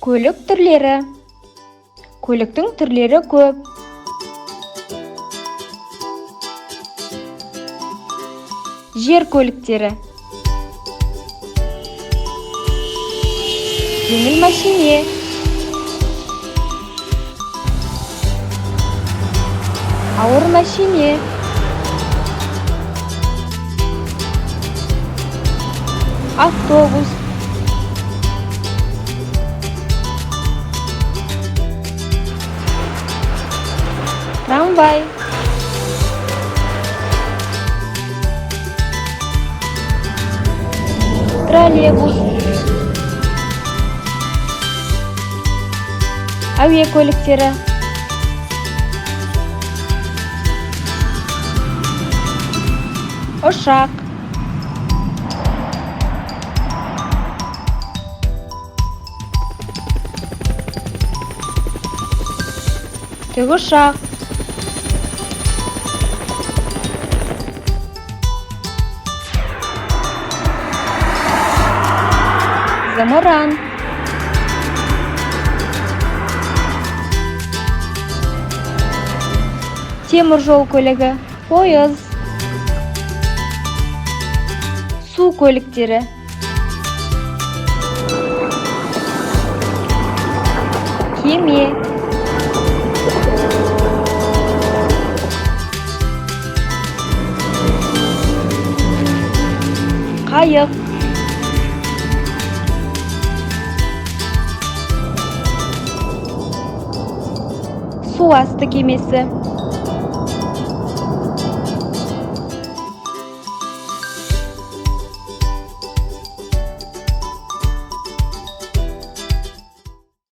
Көлік түрлері. Көліктің түрлері көп. Жер көліктері. Жеңіл мәшине. Ауыр мәшине. Автобус. Трамвай. Троллейбус. Әуе көліктері. Ұшақ. Тікұшақ. Зымыран. Темір жол көлігі, пойыз. Су көліктері. Кеме. Қайық. Су асты кемесі.